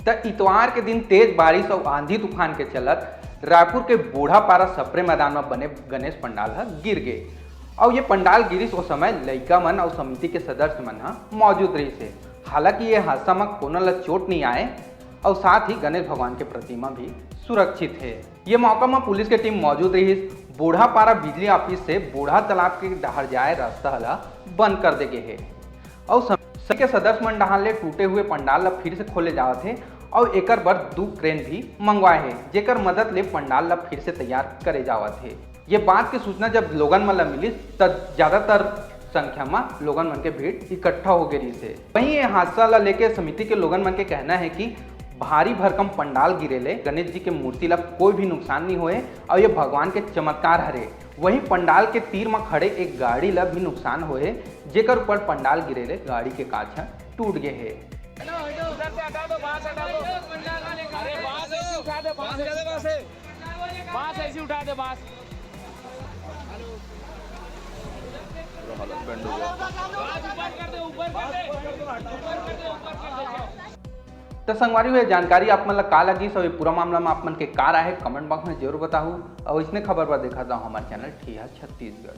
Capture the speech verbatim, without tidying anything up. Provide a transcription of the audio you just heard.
त इतवार के दिन तेज बारिश अउ आंधी तूफान के चलत रायपुर के बूढ़ा पारा सप्रे मैदान म बने गणेश पंडाल ह गिर गे। अउ ये पंडाल गिरिस ओ समय लइका मन अउ समिति के सदस्य मन ह मौजूद रहिस हे। हालांकि ये हादसा म कोनो ल चोट नइ आए अउ साथ ही गणेश भगवान के प्रतिमा भी सुरक्षित हे। ये मौका म पुलिस के टीम मौजूद रहिस। बूढ़ा पारा बिजली ऑफिस से बूढ़ा तालाब के डहर जाए रास्ता ल बंद कर दे गे हे। अउ सम-, समिति के सदस्य मन डहार ले टूटे हुए पंडाल ल फिर से खोले जावत हे अउ एकर बर दू क्रेन भी मंगवाए हे, जेकर मदद ले पंडाल ल फिर से तैयार करे जावत हे। ये बात के सूचना जब लोगन मन ल मिलिस, त ज्यादातर संख्या म लोगन मन के भीड़ इकट्ठा हो गे रिहिस हे। वहीं ये हादसा ल लेके समिति के लोगन मन के कहना हे कि भारी भरकम पंडाल गिरे ले गणेश जी के मूर्ति ल कोई भी नुकसान नहीं होए अउ ये भगवान के चमत्कार हरे। वहीं पंडाल के तीर म खड़े एक गाड़ी ल भी नुकसान होए हे, जेकर ऊपर पंडाल गिरे ले गाड़ी के कांच ह टूट गे हे। उधर से हटा दो, बांस हटा दो। अरे बांस ऐसे उठा दे, बांस ऐसे, बांस ऐसे उठा दे, बांस। पूरा हालत bend हो गया। बांस ऊपर कर दे, ऊपर कर दे, ऊपर कर दे, ऊपर कर दे। त संगवारी हो, ये जानकारी आप मन ला का लगिस अउ ये पूरा मामला म आप मन के का राय हे, कमेंट बॉक्स में जरूर बताहू। अउ इसने खबर बर देखत रहू हमारे चैनल ठिया छत्तीसगढ़।